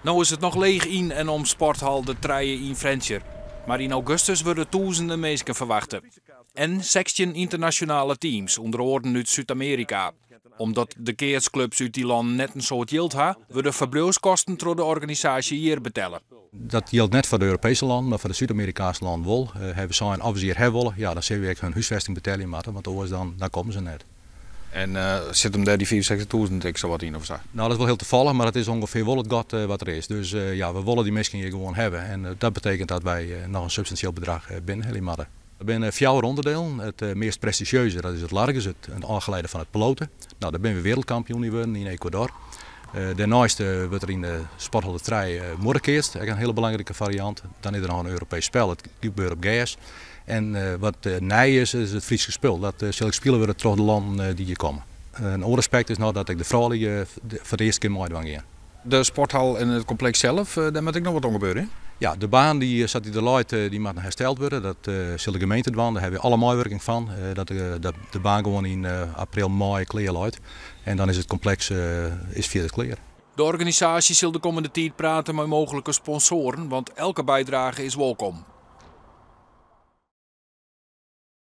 No is it noch leech yn en om sporthal De Trije yn Frjentsjer. Mar yn augustus wurde tûzenen minsken ferwachte. En 16 ynternasjonale teams, ûnder oaren út Súd-Amearika. Omdat de keatsklups út dy lannen net in soad jild ha, wurde ferbliuwskosten troch de organisaasje hjir betelle. Dat jildt net foar de Europeeske lannen, mar foar de Súd-Amerikaanske lannen wol. Hawwe we sein, as we se hjir hawwe wolle, ja, dan sille we ek hun húsfesting betelje moatte, want oars dan komme se net. En sit him dêr dy 65.000 ek sawat yn of sa? No, dat is wol hiel tafallich, mar it is ûngefear wol it gat wat der is. Dus ja, we wolle dy minsken hjir gewoan hawwe en dat betekent dat wy noch in substansjeel bedrach binnenhelje moatte. Der binne fjouwer ûnderdielen. It meast prestizjeuze, dat is it Larges, it ôfgeleide fan it pelote. No, dêr binne we wereldkampioen yn wurden yn Ecuador. Dêrneist wurdt der yn de sporthal De Trije muorrekeatst, ek in hiele belangrike fariant. Dan is der noch in Europeesk spel, it gebeurt op gers. En wat nij is, is it Fryske spul. Dat sil ek spile wurde troch de lannen dy't hjir komme. In oar aspekt is noch dat ek de froulju foar de earste kear meidwaan gean. De sporthal en it kompleks sels, dêr moat ek noch wat oan gebeure, hè? Ja, de baan dy, sa't dy der leit, dy moat noch hersteld wurde. Dat sil de gemeente dwaan. Dêr hawwe we alle meiwurking fan. Dat de baan gewoan yn april, maaie klear leit. En dan is it kompleks is fierder klear. De organisaasje sil de kommende tiid prate mei mooglike sponsoaren, want elke bydrage is wolkom.